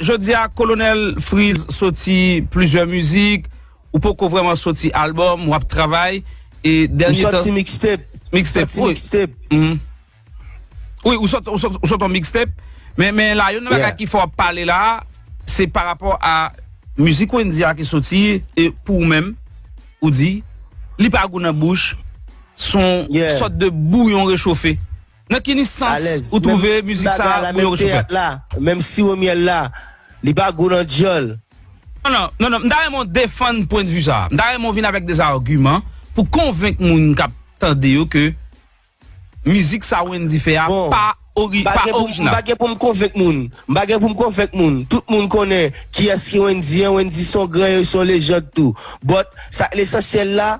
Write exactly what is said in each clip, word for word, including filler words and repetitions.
Jodi a, Kolonèl Freeze soti plizyè mizik, ou poko vrèman soti albòm, w ap travay, e dènye tan... Soti mixtape. Mixtape, wi. Mixtape. Mhm. Wi, ou sot, ou sot, ou sot yon mixtape, men, men la, yon nan bagay ki fè w ap pale la, se pa rapò a mizik Wendy a ki soti, e pou ou menm, ou di, li pa gou nan bouch, se yon sòt de bouyon rechofe. Nan ki sans ou twouve mizik sa a, bouyon rechofe? Menm teyat la, menm siwo myèl la, li pa gou nan dyòl. Non, non, non, non, m ta renmen w defann pwennvi sa a. M ta renmen w vin avèk de agiman pou konvenk moun k ap tande yo ke mizik sa Wendy fè a pa ori-, pa orijinal. M pa gen pou m konvenk moun. M pa gen pou m konvenk moun. Tout moun konnen kiyès ki Wendy an. Wendy se yon gran ewo, se yon lejand tou. But, sa k lesansyèl la,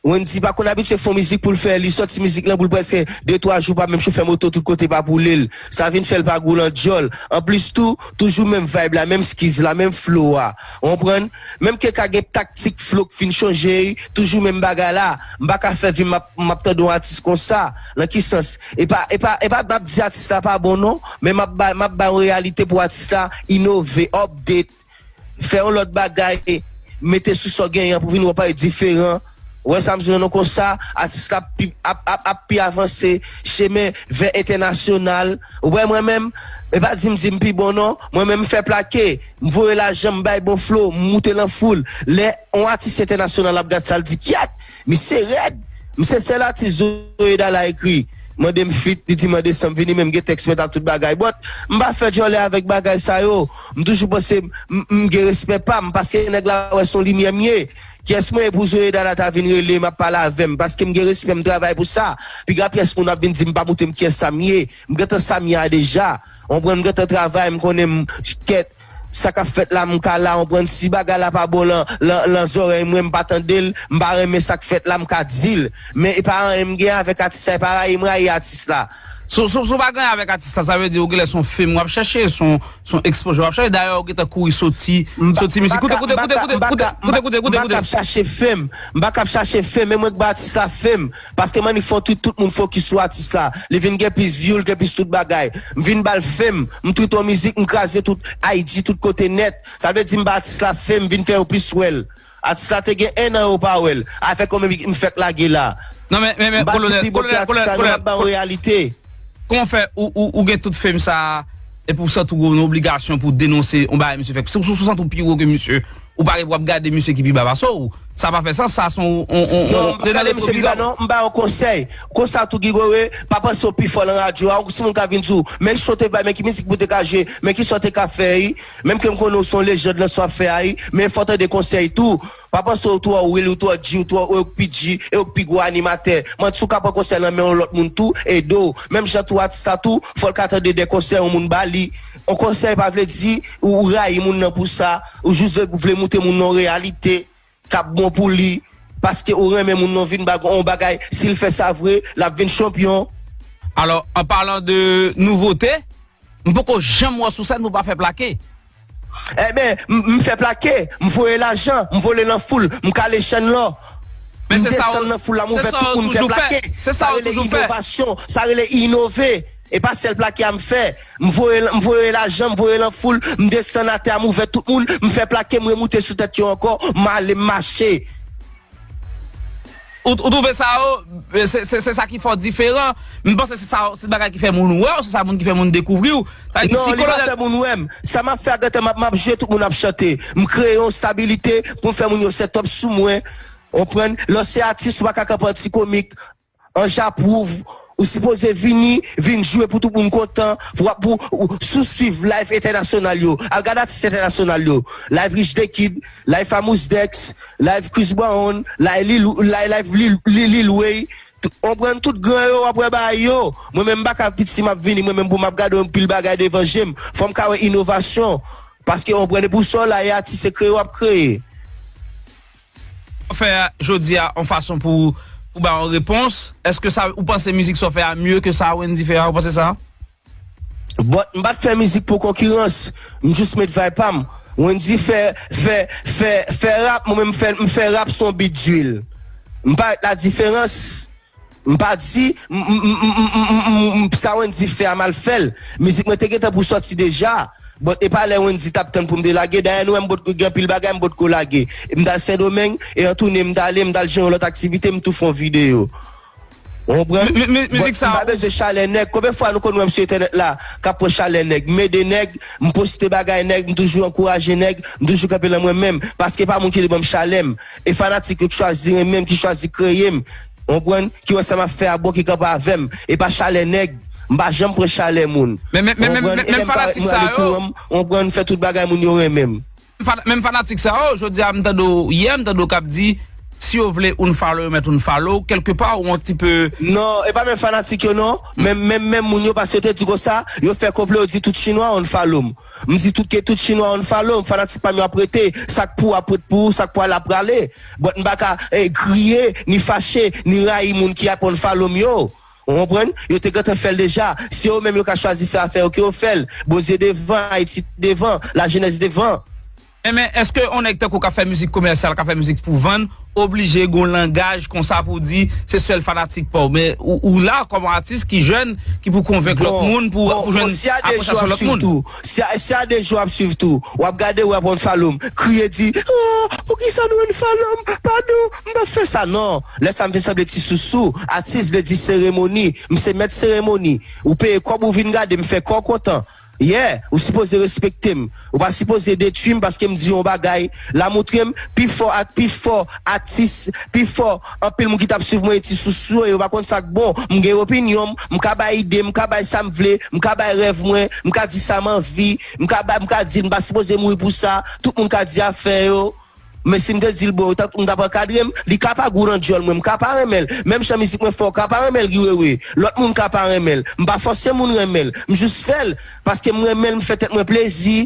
Wendy pa konn abitye fè yon mizik pou l fè, li sòti mizik lan pou l prèske de twa jou pa menm chofè moto tout kote pa boule l. Sa vin fè l pa gou nan dyòl. Anplis tou, toujou menm vibe la, menm skiz la, menm flow a. Ou konprann? Menm ke ka gen taktik flow k vin chanje, toujou menm bagay la. M pa ka fè vi m ap, m ap tande yon atis konsa. Nan ki sans? E pa, e pa, e pa m ap di atis la pa bon non, men m ap bay, m ap bay yon reyalite pou atis la inove, update, fè yon lòt bagay, mete sou sa w genyen an pou vin wè yon bagay diferan. Ou wè sa m di w non konsa, atis la ap pi, ap, ap, ap pi avanse, chemen vè entènasyonal. Ou wè mwen menm, e pa di m di m pi bon non, mwen menm m fè plake, m voye lajan, m bay bon flow, m moute nan foul. Lè yon atis entènasyonal ap gad sa, l di, "Kyèt, misye rèd." Misye sèl atis Zoe Dala ekri. Mande m feat, li di mande san m vini, men m gen tèks mwen ak tout bagay. But, m pa fè djòlè avèk bagay sa yo. M toujou panse m, m, m gen respè pa m, paske nèg la wè se yon limyè m ye. Kiyès mwen ye pou Zoe Dala ta vin rele m ap pale avè m, paske m gen respè, m travay pou sa. Piga pyès moun ap vin di m pa moute m kiyès sa m ye. M gentan sa m ye a deja. Ou konprann, m gentan travay, m konnen m kèt. Sa k ap fèt la, m ka la, ou konprann, si bagay la pa bon lan, lan, lan zòrèy mwen, m pa tande l, m pa renmen sa k fèt la, m ka di l. Men e pa anyen m gen avèk atis la, e pa rayi m rayi atis la. Si w, si w, si w pa gen anyen avèk atis la, sa vle di ou genlè se yon fame w ap chèche, se yon, se yon exposure w ap chèche. Dayè, ou gentan kouri soti, soti mizik. Koute, koute, koute, koute, koute, koute, koute, koute, koute. M pa k ap chache fame, m pa k ap chache fame, men mwen k ba atis la fame. Paske m annik fè yon tweet, tout moun fokis sou atis la. Li vin gen plis view, li gen plis tout bagay. M vin ba l fame, m tweet yon mizik, m kraze tout I G, tout kote nèt. Sa vle di m ba atis la fame, m vin fè yo plis wè l. Atis la te gen en an yo pa wè l. Avèk yon mizik m fèk lage la. Non, men, men, men, m pa di pi bon ke atis la, non, m ap ba yon reyalite. Kòman w fè ou, ou, ou gen tout fame sa a, epi w santi w gen yon obligasyon pou w denonse yon bagay misye fè? Si w, si w santi w pi wo ke misye, ou pa gen pou w ap gade misye ki pi ba pase w. Sa pa fè sans, sa se yon, yon, yon, yon... Non, m pa gade misye pi ba non, m ba yon konsèy. Konsa tou Guy Goret, pa panse w pi fò lan radyo a, yon timoun ka vin di w, men sa w te bay, men ki mizik pou w te ka jwe, men kisa w te ka fè, wi. Menm ke m konnen w se yon lejand lan sa w ap fè a, wi, men fò w tande konsèy tou. Pa panse w twò real, ou twò G, ou twò, ou pi G, e ou pi gwo animatè. Mwen, si w ka pran konsèy nan men yon lòt moun tou, ede w. Menm jan tou atis la tou, fò l ka tande de konsèy yon moun ba li. Yon konsèy pa vle di ou, ou rayi moun nan pou sa, ou jis vle, vle moute moun nan yon reyalite k ap bon pou li. Paske ou renmen moun nan vin ba yon bagay, si l fè sa vre, l ap vin chanpyon. Alò, an palan de nouvote, m poko janm wè w sou sèn pou w pa fè plake. Enben, m, m fè plake, m voye lajan, m vole nan foul, m kale chèn lò. M desann nan foul la, m ouvè tout moun fè plake. Sa rele inovasyon, sa rele inove. E pa sèl plake a m fè. M voye, m voye lajan, m voye nan foul, m desann atè a, m ouvè tout moun, m fè plake, m remoute sou tèt yo ankò, m ale, m mache. Ou, ou twouve sa yo, se, se, se sa ki fè w diferan. M panse se sa, se bagay ki fè moun wè w, se sa moun ki fè moun dekouvri w. Sa vle di, non, si li pa fè moun wè m. Sa m ap fè a gentan, m ap, m ap jwe, tout moun ap chante. M kreye yon stabilite pou m fè moun yo set up sou mwen. Ou konprann? Lè w se atis, ou pa ka kanpe an ti komik. An japwouv, ou sipoze vini, vin jwe pou tout moun kontan, pou, pou, pou, si w swiv live entènasyonal yo. Al gade atis entènasyonal yo. Live Rich the Kid, live Famous Dex, live Chris Brown, live Lil, live, live Lil, Lil, Lil Wayne. Ou konprann, tout gran yo, w ap wè bagay yo. Mwen menm m pa ka piti m ap vini, mwen menm pou m ap gade yon pil bagay devan je m. Fò m ka wè inovasyon. Paske ou konprann, e pou sa w la, e atis se kreye w ap kreye. Fè jodi a yon fason pou, pou ba yon repons. Èske sa, ou panse mizik sa w fè a mye ke sa Wendy fè a? Ou panse sa? But m pa t fè mizik pou konkirans. M jis met vibe pa m. Wendy fè, fè, fè, fè rap, mwen menm m fè, m fè rap sou yon beat drill. M pa wè la diferans. M pa di, m, m, m, m, m, m, m, m, sa Wendy fè a mal fè l. Mizik mwen te gentan pou sòti deja. Bon, e pa lè Wendy t ap tann pou m te lage. Dayè, nou wè m potko gen anpil bagay, m potko lage. M t al Sendomeng, e an tounen m t ale, m t al jere yon lòt aktivite, m tou fè yon videyo. Ou konprann? Mizik sa. Bon, m pa bezwen chalè nèg. Konbyen fwa nou konn wè m sou entènèt la k ap pran chalè nèg? M ede nèg, m poste bagay nèg, m toujou ankouraje nèg, m toujou kanpe nan mwen menm. Paske pa moun ki te ban m chalè m. E fanatik yo ki chwazi renmen m, ki chwazi kreye m. Ou konprann? Ki wè sa m ap fè a bon, ki kanpe avè m. E pa chalè nèg. M pa janm pran chalè moun. Men, men, men, men, men, men fanatik sa yo. Ou konprann? Fè tout bagay moun yo renmen m. Fan- Menm fanatik sa yo, jodi a m tande w, yè m tande w k ap di, si yo vle unfollow yo, mèt unfollow, kèlke pa ou yon ti pe. Non, e pa menm fanatik yo non. Menm, menm, menm moun yo, paske yo te di konsa, yo fè konplo, yo di tout chinwa unfollow m. M di tout ke tout chinwa unfollow m, fanatik pa m yo ap rete, sa k pou ap ret pou ou, sa k pwale ap prale. But m pa ka eh, kriye, ni fache, ni rayi moun ki ap unfollow m yo. Ou konprann? Yo te gentan fè l deja. Se yo menm yo ka chwazi fè afè yo, ke yo fè l. Bondye devan, Ayiti devan, lajenès devan. Enben, èske yon nèg tankou w k ap fè mizik komèsyal, k ap fè mizik pou vann, oblije gen yon langaj konsa pou w di se sèl fanatik pa w? Men ou, ou la kòm atis ki jèn, ki pou konvenk lòt moun, pou, pou jwenn apresyasyon lòt moun. Si a de jou ap swiv tou, w ap gade w ap unfollow m, kriye di, oh, poukisa nou unfollow m? Padon, m p ap fè sa non. Lè sa m vin sanble ti sousou. Atis vle di seremoni. M se mèt seremoni. Ou peye kòb ou vin gade m, fè kè w kontan. Yeah, ou sipoze respekte m. Ou pa sipoze detwi m paske m di yon bagay. La montre m, pi fò at, pi fò atis, pi fò anpil moun ki t ap swiv mwen e ti sousou yo, yo pa konn sa k bon. M gen opinyon m, m ka bay ide, m ka bay sa m vle, m ka bay rèv mwen, m ka di sa m anvi, m ka bay, m ka di m pa sipoze mouri pou sa. Tout moun ka di afè yo. Men si m te di l bon, yo t ap, m t ap ankadre m, li ka pa gou nan djòl mwen, m ka pa renmen l. Menm jan mizik mwen fè, w ka pa renmen l, Guy Wewe. Lòt moun ka pa renmen l. M pa fòse moun renmen l. M jis fè l, paske m renmen l, m fè tèt mwen plezi.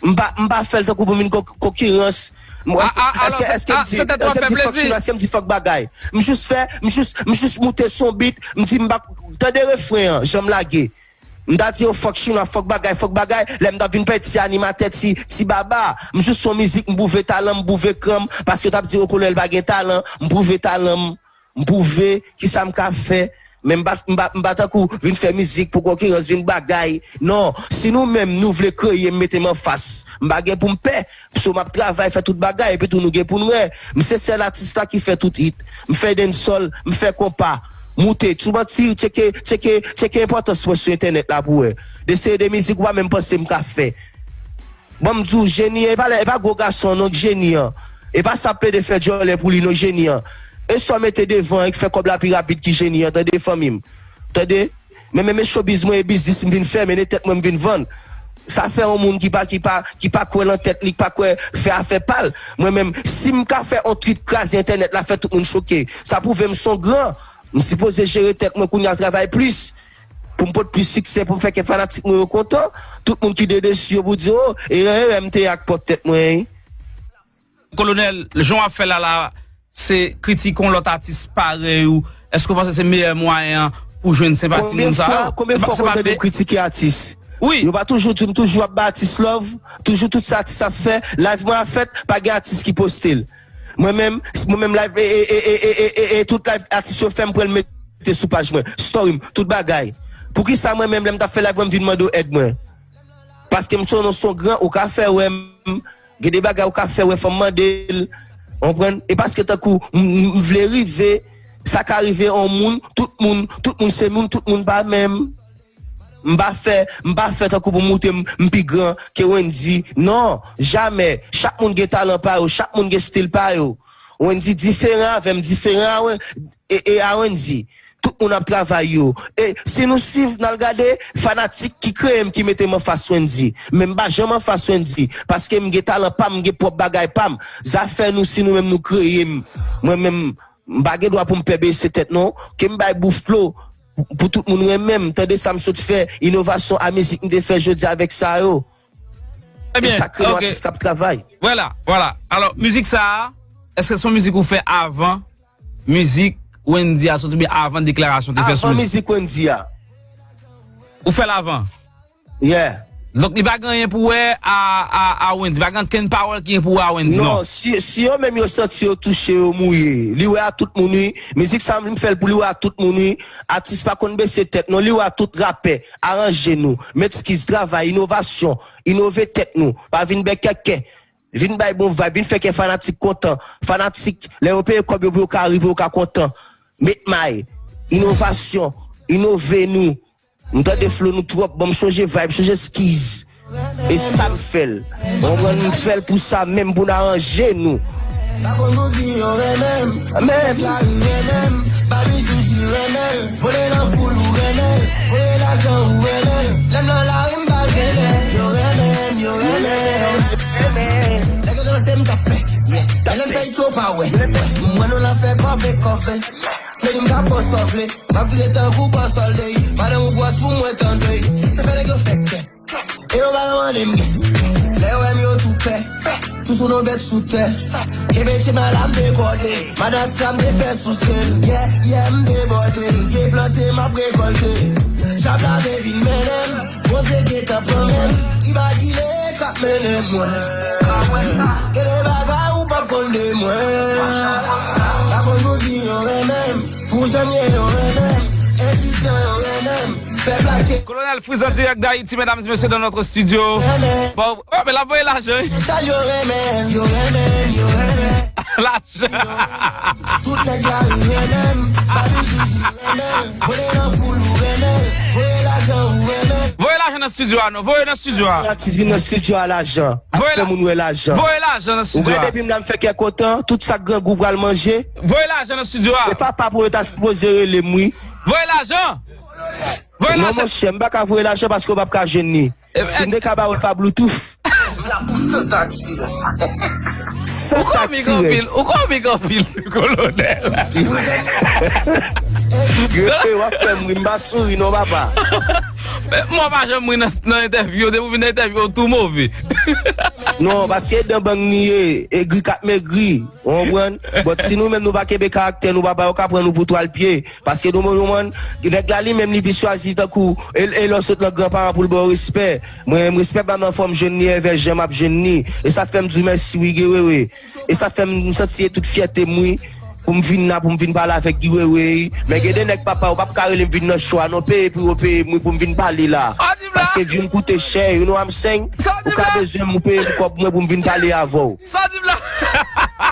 M pa, m pa fè l tankou pou m vin kon-, konkirans. M, èske, èske m di, èske m di fòk chinwa, èske m di fòk bagay? M jis fè, m jis, m jis moute son bit, m di m pa, tande refren an, jan m lage. M ta di yo fòk chinwa, fòk bagay, fòk bagay. Lè m t ap vin pèdi ti animatè, ti, ti baba. M jis fè yon mizik, m pwouve talan m, m pwouve kran m. Paske yo t ap di yo Kolonèl pa gen talan. M pwouve talan m, m pwouve kisa m ka fè. Men m pa, m pa, m pa tankou vin fè mizik pou konkirans, vin bagay. Non, si nou menm nou vle kreye m, mete m anfas. M pa gen pou m pè. So m ap travay, fè tout bagay, epi tou nou gen pou n wè. M se sèl atis la ki fè tout hit. M fè dancehall, m fè konpa. Moute, sou manti, tcheke, tcheke, tcheke enpòtans mwen sou entènèt la pou wè. De seri de mizik ou pa menm panse m ka fè. Bon, m di w, jeni an, e pa, e pa gwo gason an non k jeni an. E pa sa ap plede fè djòlè pou li non jeni an. E sa w mete devan an ki fè kòb la pi rapid ki jeni an, tande fanmi m. Tande? Men, men, men showbiz mwen e biznis m vin fè, men e tèt mwen m vin vann. Sa fè yon moun ki pa, ki pa, ki pa kwè nan tèt li, ki pa kwè fè afè pa l. Mwen menm, si m ka fè yon tweet kraze entènèt la, fè tout moun choke. Sa pwouve m s on gran. M sipoze jere tèt mwen kounye a, travay plis. Pou m pot plis siksè, pou m fè kè fanatik mwen yo kontan. Tout moun ki de desi yo pou di, oh, e nan erè m te ye ak pwòp tèt mwen, wi. Kolonèl, jan w ap fè la la, se kritike yon lòt atis parèy ou. Èske w panse se meyè mwayen an pou jwenn senpati moun sa yo? Konbyen fwa, konbyen fwa w konn tande m kritike atis? Wi. Yo pa toujou di m toujou ap bay atis love, toujou tout sa atis ap fè, live mwen ap fèt, pa gen atis ki poste l. Mwen menm, mwen menm live, e, e, e tout live atis yo fè m pran l mete sou paj mwen, story m, tout bagay. Poukisa mwen menm lè m t ap fè live mwen m vin mande w èd mwen? Paske m se yon s on gran, ou ka fè wè m, gen de bagay ou ka fè wè fò m mande l. Ou konprann? E paske tankou m, m, m vle rive, sa ka rive yon moun, tout moun, tout moun se moun, tout moun pa menm. M pa fè, m pa fè tankou pou m montre m, m pi gran ke Wendy. Non, jamè. Chak moun gen talan pa yo, chak moun gen stil pa yo. Wendy diferan avè m, diferan a Wen-, e, e a Wendy. Tout moun ap travay yo. E si nou swiv, n al gade, fanatik ki kreye m ki mete m anfas Wendy. Men m pa janm anfas Wendy, paske m gen talan pa m, m gen pwòp bagay pa m. Zafè nou, si nou menm nou kreye m. Mwen menm, m pa gen dwa pou m pè bese tèt non. Ke m bay bouf flo pou tout moun renmen m. Tande sa m sot fè, inovasyon a mizik m te fè jodi avèk sa yo. E sa kreye yon atis k ap travay. Vwala, vwala. Alò, mizik sa a, èske se yon mizik ou fè avan mizik Wendy a soti oubyen avan deklarasyon te fè sou mizik? Avan mizik Wendy a. Ou fè l avan? Yeah. Donk, li pa gen anyen pou wè a, a, a Wendyy. Pa gen ankenn pawòl ki gen pou wè a Wendyy, non. Non, si, si yo menm yo santi yo touche, yo mouye. Li wè a tout moun, wi. Mizik sa, m fè l pou li wè a tout moun, wi. Atis pa konn bese tèt, non. Li wè a tout rapè. Aranje nou. Met skiz, travay, inovasyon. Inove tèt nou. Pa vin bèkèkè. Vin bay bon vibe, vin fè kè fanatik kontan. Fanatik, lè yo peye kòb yo pou yo ka ri, pou yo ka kontan. Met may, inovasyon, inove nou. M tande flow nou twòp, ban m chonje vibe, chonje skiz. E sa m fè l. Ou konprann, m fè l pou sa menm, pou n aranje nou. Pa konn pou ki yo renmen m. Renmen m. Lari renmen m. Babi Zuzu renmen l. Vole nan foul ou renmen l. Voye lajan ou renmen l. Lè m nan lari m pa jennen. Yo renmen m, yo renmen m. Nèg yo ranse m t ap pè. Yeah. Lè m fè ityo pa wè. M wè nou la fè kòve, kòve. Nèg m ka pran sa w vle. M ap vire tankou bòsòl dey. Madanm ou gwòs pou mwen tande. Si se fè nèg yo fè kè. E yo pa mande m gen. Lè yo wè m yo tou pè. Sou sou nou bèt sou tè. Kenbe tchip nan la m dekòde. Madan sa m te fè souse l. Yeah, yeah, m debòde. M te plante, m ap rekòlte. Djab la te vin mennen m. Bondye gentan pran men m. Ki bagile k ap mennen mwen. Gen de bagay ou p ap konn de mwen. Pa konn pou ki yo renmen m. Pou jan m ye yo renmen m. Ensistan yo renmen m. Fè plake. Colonel Freeze en direct d'Haïti, mesdames et messieurs, dans notre studio. Bon, ouais, mais la voyé l'argent. Sal yo renmen, yo renmen, yo renmen. L'argent. Tout nèg la renmen, pa bezwen di renmen. Voye nan foul ou renmen, voye lajan ou renmen. Voye lajan nan studio a, non. Voye nan studio a. Atis vin nan studio a lajan. Ap fè moun wè lajan. Voye lajan nan studio a. Ou wè depi m la m fè kè kontan, tout sa grangou pral manje. Voye lajan nan studio a. Se papa pou yo ta sipoze rele m, wi. Voye lajan. Voye lajan. Non, monchè, m pa ka voye lajan paske w p ap ka jwenn li. Si m te ka ba ou l pa Bluetooth. M la pou san ta ti rès. San ta ti rès. Ou komik anpil, ou komik anpil, Kolonèl. Grete, w ap fè m ri, m pa souri non, papa. Men mwen pa janm ri nan, nan entèvyou, depi w vin nan entèvyou, w tou move. Non, paske dan bang li ye, egri k ap megri. Ou konprann? But si nou menm nou pa kenbe karaktè nou, papa, yo ka pran nou pou twal pye. Paske nou, nou, nou, nèg la li menm li pi swazi tankou e, e lè w sot nan gran paran pou l ba w respè. Mwen, m respè pa nan fòm jwenn li envè jan m ap jwenn li. E sa fè m di w mèsi wi, Guy Wewe. E sa fè m, m santi e tout fyète m wi. Pou m vin la, pou m vin pale avèk Guy Wewe. Men gen de nèg papa, ou p ap ka rele m vin nan show a non, peye pou yo peye m wi pou m vin pale la. Paske vi m koute chè, you know what I'm saying? Ou ka bezwen m, ou peye m kòb mwen pou m vin pale avè w. Sa di m la.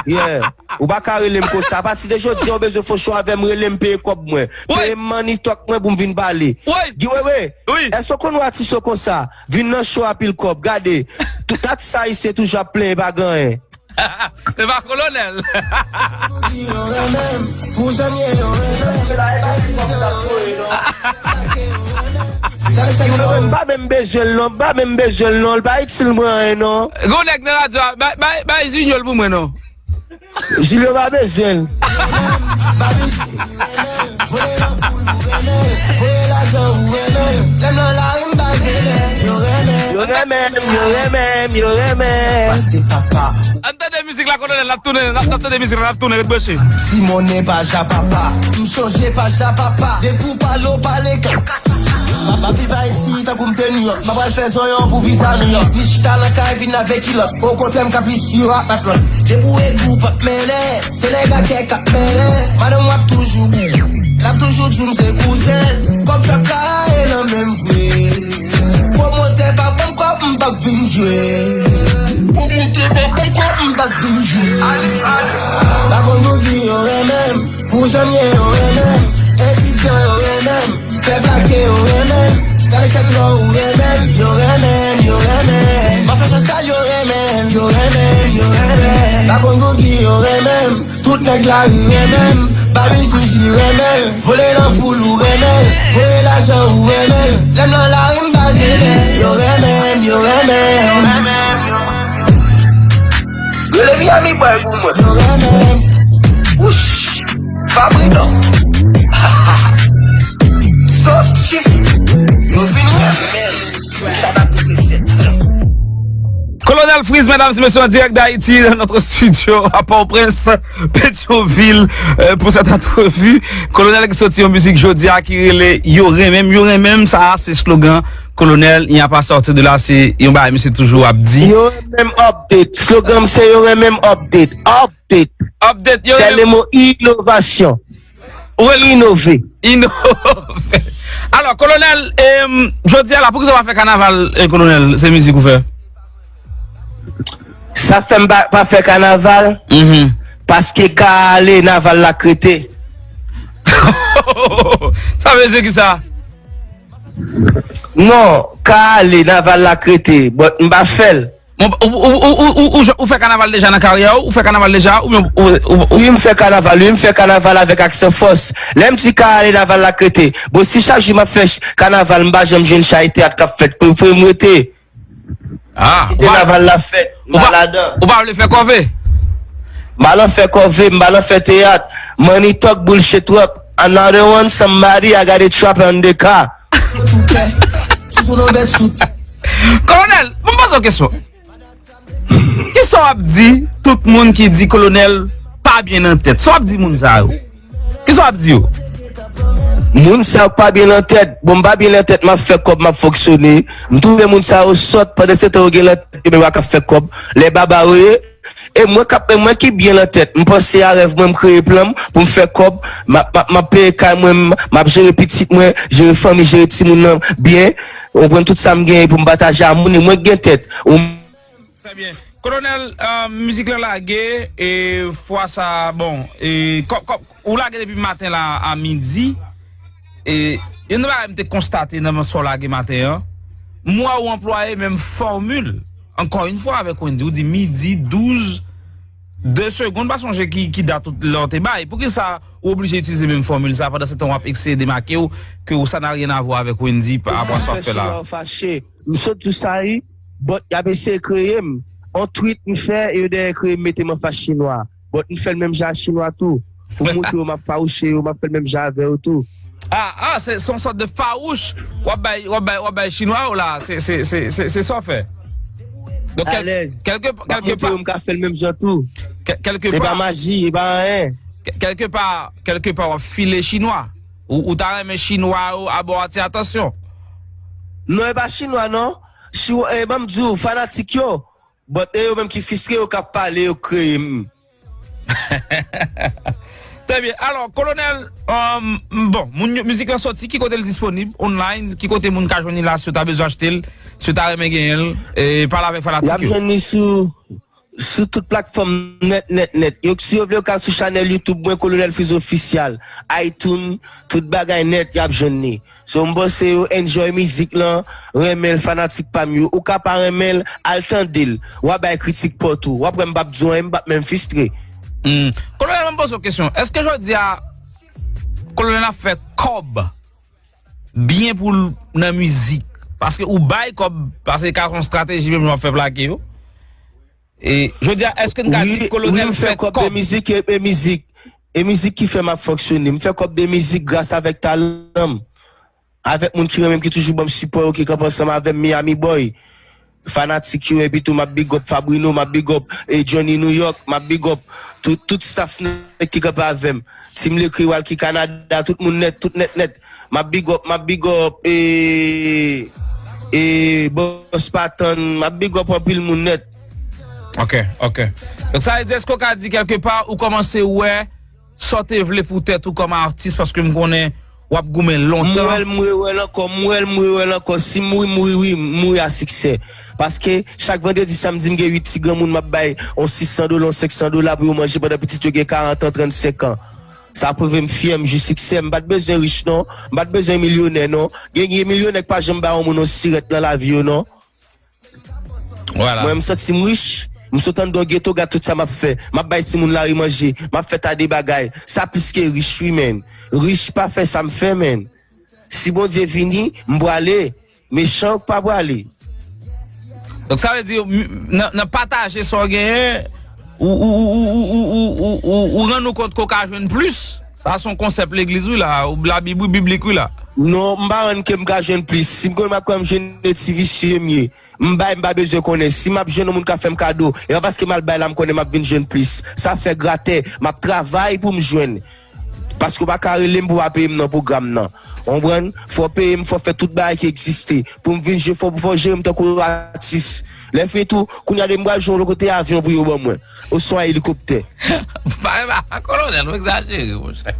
Yeah. Ou pa ka rele m konsa. Apati de jodi a, ou bezwen fè show avè m, rele m, peye kòb mwen. Peye m money talk mwen pou m vin pale. Guy Wewe, èske w konn wè atis yo konsa? Vin nan show a pil kòb. Gade, tout atis ayisyen toujou ap plenyen pa gen anyen. Se pa Kolonèl. Guy Wewe, m pa menm bezwen l non, m pa menm bezwen l non, l pa itil mwen anyen non. Gon nèg nan radyo a, bay, bay, bay Junior l pou mwen non. Julio pa bezwen l. Yo renmen m, yo renmen m, yo renmen m. Ann tande mizik la, Kolonèl, n ap tounen, n ap, n ap tande mizik la, n ap tounen, ret branche. Si monnen pa ja papa, m chonje pa ja papa. Depi w pale, w pale ka. M ap, m ap viv Ayiti tankou m te New York. M ap al fè zonyon pou viza New York. Ni chita nan kay vin avèk kilòt. Okontrè, m ka plis yo ak matlòt. Depi w egou, w p ap mennen. Se nèg a kè k ap mennen. Madanm w ap toujou bou. L ap toujou di w m se kouzen l. Kòb trap la e nan men m vre. Pwomotè pa ban m kòb, m p ap vin jwe. Pwomotè pa ban m kòb, m p ap vin jwe. Pa konn pou ki yo renmen m. Pou jan m ye yo renmen m, ensistan yo renmen m, fè plake yo renmen m, kale chèn lò ou renmen m, yo renmen m, yo renmen m, mafya sòsyal yo renmen m, yo renmen m, yo renmen m, pa konn pou ki yo renmen m, tout nèg lari renmen m, Babi Zuzu renmen l, vole nan foul ou renmen l, voye lajan ou renmen l, lè m nan lari m pa jennen, yo renmen m, yo renmen m. Rele Miami Boy pou mwen. Yo renmen m. Wouch. Fabri non. Sot chif. Yo vin renmen m. Shout out to Zefèt. Kolonèl Freeze, mesdames et messieurs, en direct d'Haïti, dans notre studio à Port-au-Prince, Pétionville, euh, pour cette entrevue. Kolonèl ki soti yon mizik jodi a ki rele Yo renmen m, yo renmen m, sa a se slogan Kolonèl, il n'y a pas sorti de là, se yon bagay misye toujou ap di. Yo renmen m update, slogan m se yo renmen m update, update. Update, yo renmen m. Sèl mo inovasyon. Ou renmen inove. Inove. Alò, Kolonèl, em, jodi a la, poukisa w pa fè kanaval, eh, Kolonèl, se mizik ou fè? Sa fè m pa, pa fè kanaval, Mhm. paske ka ale naval la k rete. Sa vle di ki sa? Non, ka ale naval la k rete, but m pa fè l. Bon, ou, ou, ou, ou, ou, ou, ou fè kanaval deja nan karyè ou? Ou fè kanaval deja? Oubyen ou, ou, ou, Wi, m fè kanaval, wi, m fè kanaval avèk Aksyon Fòs. Lè m di ka ale naval la k rete. Bon, si chak jou m ap fè ch-, kanaval, m pa janm jwenn chay teyat k ap fèt, pou, pou m rete. Ah, ou Kite pa, naval la fèt, m ou pa pa, ladan. Ou pa vle fè kòve? M pa nan fè kòve, m pa nan fè teyat. Money talk, bullshit rap. Another one, somebody, I got a trap on the car. Kolonèl, mwen poze yon kesyon. Kisa w ap di tout moun ki di Kolonèl pa byen nan tèt? Sa w ap di moun sa yo? Kisa w ap di yo? Moun sa yo pa byen nan tèt. Bon, m pa byen nan tèt, m ap fè kòb, m ap fonksyone. M twouve moun sa yo sòt, pandan se tan yo gen nan tèt, yo menm ak ap fè kòb. Lè baba yo ye. E mwen k ap, e mwen ki byen nan tèt. M panse a rèv mwen, m kreye plan m pou m fè kòb. M ap, m ap, m ap peye kay mwen, m, m ap jere pitit mwen, jere fanmi, jere timoun nan byen. Ou konprann, tout sa m genyen pou m pataje a moun, e mwen k gen tèt. Ou Trè byen. Kolonèl, euh, mizik la lage, e fwa sa, bon, e kò, kò, ou lage depi maten la a midi, e youn nan bagay m te konstate nan sa w lage maten an, m wè ou anplwaye menm fòmil, ankò yon fwa avèk Wendy, ou di midi, douz, de segonn, m pa sonje ki, ki dat ou, lè w te bay. Poukisa ou oblije itilize menm fòmil sa, pandan se tan w ap eseye demake w ke ou, ça n'a rien à voir avec Wendy pa rapò a sa w ap fè la? Fache, m sot tou sa, wi. But y ap eseye kreye m. On tweet m fè, yo dèyè kreye m, mete m an fas chinwa. But m fè l menm jan a chinwa tou. Pou m montre yo m ap fawouche yo, m ap fè l menm jan avè yo tou. Ah, ah, se, se yon sòt de fawouch. W ap bay, w ap bay, w ap bay chinwa yo la. Se, se, se, se, se sa w fè. Donk, kèl-, Alèz. Kèlke, M ap kèlke montre pa, yo m ka fè l menm jan tou. kè-, kèlke E pa pa, maji, e pa anyen. kè-, kèlke pa, kèlke pa w ap file chinwa. Ou, ou ta renmen chinwa yo abò atè, atansyon. Non, e pa chinwa, non. Chi-, e, ban m di w, fanatik yo. But e yo menm ki fistre, yo k ap pale, yo kreye m. Trè byen. Alò, Kolonèl, um, bon, moun yo, mizik lan soti, ki kote l disponib, online, ki kote moun ka jwenn li la, si yo ta bezwen achte l, si yo ta renmen genyen l, e pale avèk Y fanatik ap yo. jwenn li sou, sou tout platfòm nèt, nèt, nèt. Yo, si yo vle, yo ka al sou chanèl YouTube mwen, Kolonèl Freeze Official, iTunes, tout bagay nèt, y ap jwenn li. So, m panse yo enjoy mizik lan, renmen l, fanatik pa m yo. Ou ka pa renmen l, al tande l. W a bay kritik pa w tou. W ap wè m p ap di w anyen, m p ap menm fistre. Hmm. Kolonèl, mwen poze w kesyon. Èske jodi a, Kolonèl ap fè kòb byen pou l nan mizik? Paske ou bay kòb, paske ka son estrateji menm jan w ap fè plake yo. E, jodi a, èske n ka di Wi, wi, Kolonèl m fè fè kòb de kòb? mizik e, e mizik. E mizik ki fè m ap fonksyone. M fè kòb de mizik gras avèk talan m. Avèk moun ki renmen m, ki toujou ban m sipò yo, ki kanpe ansanm avè m, Miami Boy. Fanatik yo, epi tou, m ap big up Fabrino, m ap big up, e, Johnny New York, m ap big up tout, tout staff nèt ki kanpe avè m. Team Lekriwal ki Kanada, tout moun nèt, tout nèt, nèt. M ap big up, m ap big up, e, e, Boss Patan, m ap big up anpil moun nèt. Ok, ok. Donk, sa vle di, èske w ka di kèlke pa, ou kòmanse wè sa w te vle pou tèt ou kòm atis, paske m konnen w ap goumen M wè lontan. l, m rewè l ankò, m wè l, m rewè l ankò. Si m mouri, m mouri, wi, m mouri a siksè. Paske chak vandredi, samdi, m gen uit ti granmoun m ap bay yon sis san dola, yon senk san dola pou yo manje pandan pitit yo gen karant an, trannsenk an. Sa pwouve m fyè, m jwi siksè. M pa t bezwen rich, non. M pa t bezwen milyonè, non. Gen, gen milyonè k pa janm ba yon moun yon sirèt nan lavi yo, non. Vwala. Mwen, m santi m rich. M sot anndan yon geto, gad tout sa m ap fè. M ap bay timoun lari manje. M ap fè ta de bagay. Sa plis ke rich, wi, menn. Rich pa fè sa m fè, menn. Si Bondye vini, m prale. Mechan yo k pa prale. Donk, sa vle di, m-, nan, nan pataje sa w genyen, ou, ou, ou rann ou kont ke w ka jwenn plis. Sa se yon konsèp legliz, wi, la. Ou Labib, wi, biblik, wi, la. Non, m pa rann ke m ka jwenn plis. Si m konnen m ap kwè m jwenn de ti visye m ye. M bay, m pa bezwen konnen. Si m ap jwenn yon moun k ap fè m kado, e pa paske m al bay la m konnen m ap vin jwenn plis. Sa fè gratè, m ap travay pou m jwenn. Paske w pa ka rele m pou w pa peye m nan pwogram nan. Ou konprann? Fò w peye m, fò w fè tout bagay ki egziste. Pou m vin jwe, fò, fò w jere m tankou yon atis. Lè fini tou, kounye a de m pral jwe yon lòt kote avyon pou yo ban mwen. Oswa elikoptè. Pare pa, kolonèl, ou egzajere, monchè.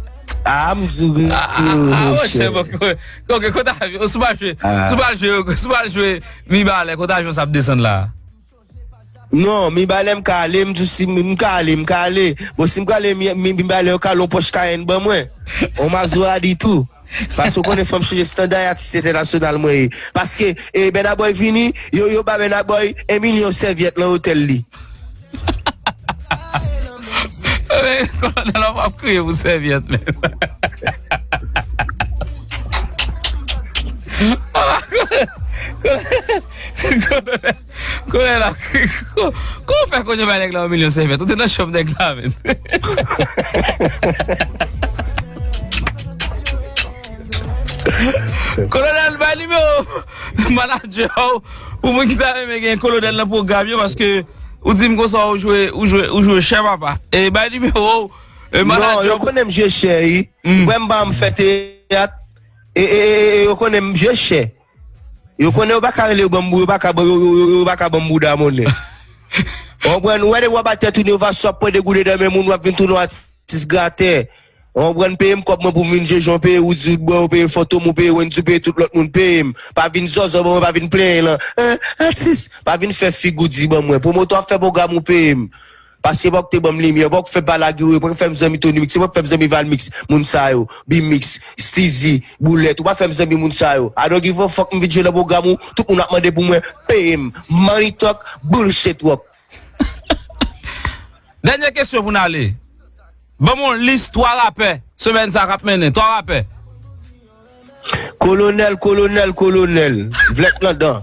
Ah, m di w, ah, ah, ah, monchè, monchè. Bon, ok, kote avyon, si w pa jwe, ah, si w pa jwe, si w pa jwe Mibalè, kote avyon sa ap desann la? Non, Mibalè m ka ale, m di w si m, m ka ale, m ka ale. Bon, si m prale Mi, Mi, Mibalè, yo ka al yon pòch Cayenne ban mwen. On Maserati tou. Paske w konnen fò m chanje estanda atis entènasyonal mwen ye. Paske, e, Burna Boy vini, yo, yo ba Burna Boy en milyon sèvyèt nan otèl li. Men, kolonèl, w ap kriye pou sèvyèt, men. Kolonèl, kolonèl, kolonèl, ko-, ko w fè konn yo bay nèg la yon milyon sèvyèt? Ou te nan chanm nèg la, men. Kolonèl, bay nimewo manadjè w pou moun ki ta renmen gen kolonèl nan pwogram yo, paske ou di m konsa ou jwe, ou jwe, ou jwe chè, papa. E bay nimewo w, e, non, manadjè yo w. Konnen m jwe chè, wi. Mm. Ou wè m pa m fè teyat. E, e, e, e, yo konnen m jwe chè. Yo konnen yo pa ka rele yo ban m bou-, yo pa ka ban, yo, yo, yo, yo pa ka ban m bouda monnen. Ou konprann? Ou wè de w ap atè tounen, w va swa pran de goud nan men moun, w ap vin tounen yon atis gratè. Ou konprann? Peye m kòb mwen pou m vin jwe, jan w peye Woody Woodboy, ou peye Fantom, ou peye Wendy, ou peye tout lòt moun, peye m. Pa vin zòzò ban mwen, pa vin plenyen lan. Hein, atis, pa vin fè figi w di ban mwen. Pwomotè w ap fè pwogram ou peye m. Paske se pa w k te ban m limyè, se pa w k fè Balagiro, se pa w k fè m zanmi Tony Mix, se pa w k fè m zanmi Valmix, moun sa yo, Bimix, Steezy, Boulèt, ou pa fè m zanmi moun sa yo. I don't give a fuck, m vin jwe nan pwogram ou, tout moun ap mande pou mwen, peye m. Money talk, bullshit work. Dènye kesyon pou n ale. Ban m yon lis twa rapè semèn sa k ap mennen. Twa rapè. Kolonèl, kolonèl, kolonèl. Vlèk nan dan.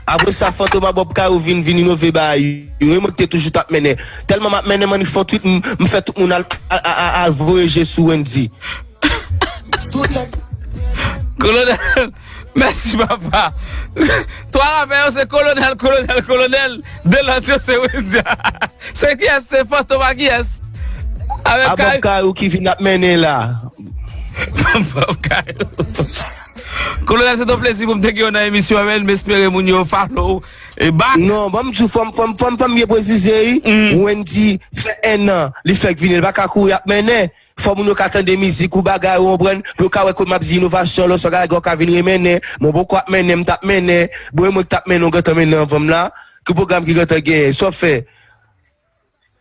Apre sa, Fantom a Bob Kayou vin, vin inove bagay yo. E mwen ki te toujou t ap mennen. Tèlman m ap mennen, m annik fè yon tweet, m, m fè tout moun al, al, al, al, al voye je sou Wendy. Kolonèl, mèsi, papa. Twa rapè yo se kolonèl, kolonèl, kolonèl. De lòt yo se Wendy. Se kiyès? Se Fantom a kiyès? Avèk a Bob Kayou. Kayou ki vin ap mennen la. Bob Kayou. Kolonèl, se yon plezi pou m te gen w nan emisyon an, men m espere moun yo follow e back. Non, ban m di w, fò m, fò m, fò m, fò m byen presize, wi. Mm. Wendy fè en an, li fèk vini, li pa ka kouri ap mennen. Fò moun yo ka tande mizik ou bagay, ou konprann, pou yo ka wè kote m ap di inovasyon, lòswa gade ou ka vin remennen, mwen poko ap mennen, m t ap mennen, bon, e mwen ki t ap mennen, ou gentan mennen anvan m la, ki pwogram ki gentan genyen, sa w fè?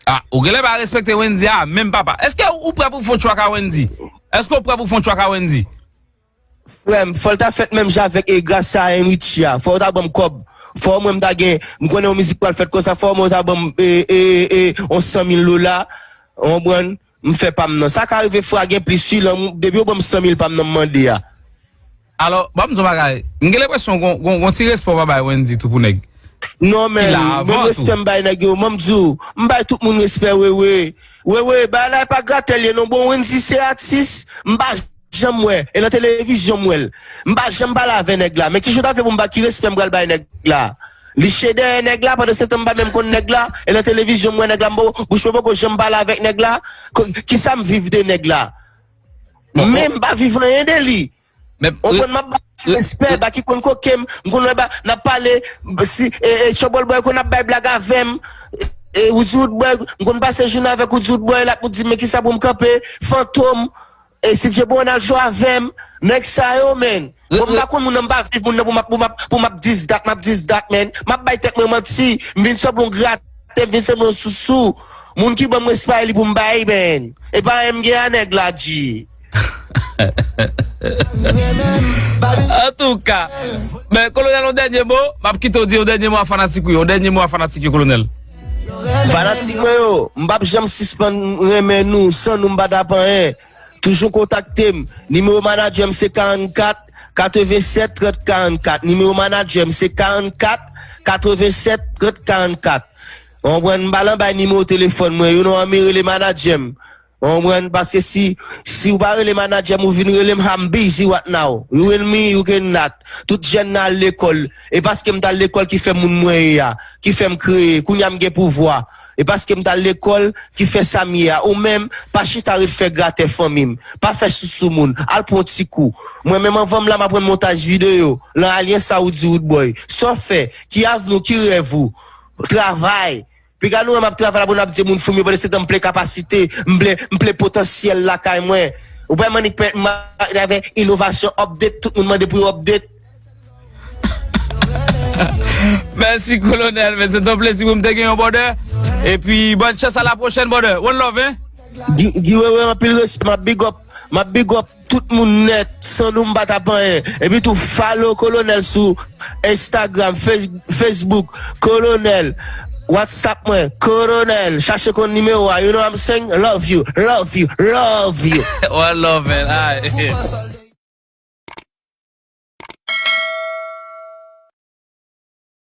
Ah, ou genlè pa respekte Wendy a, menm papa. Èske ou prè pou fè yon track a Wendy? Èske ou prè pou fè yon track a Wendy? Frè m, fò l ta fèt menm jan avèk, e, gras a Enrichia. Fò yo ta ban m kòb. Fò mwen m ta gen, m konnen yon mizik pral fèt konsa, fò mwen yo ta ban m, e, e, e, e, yon san mil dola. Ou konprann? M fè pa m nan. Sa ka rive fwa gen plis, wi, lan, depi yo ban m san mil pa m nan m mande a. Alò, ban m di w bagay. M gen lenpresyon gon, gon, gon ti respè w pa bay Wendy tou pou nèg. Non, men, menm respè m bay nèg yo, mwen m di w, m bay tout moun respè, Wewe. Wewe, bagay la e pa gratè l ye non, bon, Wendy se atis, m pa janm wè, e nan televizyon m wè l. M pa janm pale avè nèg la, men kijan w ta vle pou m ba, ki respè m pral bay nèg la? Li che dèyè nèg la, pandan se tan m pa menm konn nèg la, e nan televizyon m wè nèg la, m poko, bouch mwen poko janm pale avèk nèg la, ko-, kisa m viv de nèg la? Bon, men bon. M pa viv anyen de li. Men, ou konn m ap ba respè, ba ki konn koke m, m konn wè ba, n ap pale, si, e, e, Trouble Boy konn ap bay blag avè m, e, Woody Woodboy, m konn pase jounen avèk Woody Woodboy, l ap di m, men kisa pou m kanpe, Fantom, e, Steve J Brown al jwe avè m, nèg sa yo, men. Bon, m pa konn moun nan, m pa viv moun nan pou m ap, pou m ap, pou m ap dis dat, m ap dis dat, men. M ap bay tèt mwen manti, m vin sanble yon gratè, m vin sanble yon sousou. Moun ki ban m respè a, e li pou m bay, men. E pa anyen m gen a nèg la, G. Antouka, men, Kolonèl, yon dènye mo, m ap kite w di yon dènye mo a fanatik ou yo, yon dènye mo a fanatik yo, Kolonèl. Fanatik mwen yo, m p ap janm sispann renmen nou, san nou m pa t ap anyen. Toujou kontakte m, nimewo manadjè m se karannkat katrevennsèt trant karannkat, nimewo manadjè m se karannkat katrevennsèt trant karannkat. Ou konprann, m pa nan bay nimewo telefòn mwen, yo non, ann rele manadjè m. Ou konprann? Paske si, si ou pa rele manadjè m, ou vin rele m, I'm busy right now. You and me, you can not. Tout jèn nan al lekòl. E paske m t al lekòl ki fè moun mwen ye a, ki fè m kreye. Kounye a m gen pouvwa. E paske m t al lekòl ki fè sa m ye a. Ou menm, pa chita ret fè gratè fanmi m. Pa fè sousou moun. Al pran yon ti kou. Mwen menm anvan m la, m aprann montaj videyo. Lan alyen sa ou di Roodboy. Sa w fè? Ki avni w? Ki rèv ou? Travay. Piga nou wè m ap travay la pou n ap di moun fou m yo pandan se tan m plen kapasite, m plen, m plen potansyèl lakay mwen. Ou pa mannik pè m avè inovasyon update, tout moun mande pou yo update. Mèsi kolonèl, men se ton plezi pou m te gen yon brother. Epi bòn chans a la pwochèn brother. One love, hein? Gi Wewe, anpil respè, m ap big up, m ap big up tout moun nèt, san nou m pa t ap anyen. Epi tou follow Kolonèl sou Instagram, Face- Facebook, Kolonèl, WhatsApp mwen, Kolonèl, chache konn nimewo a, you know what I'm saying? Love you, love you, love you. One love, man. Alright.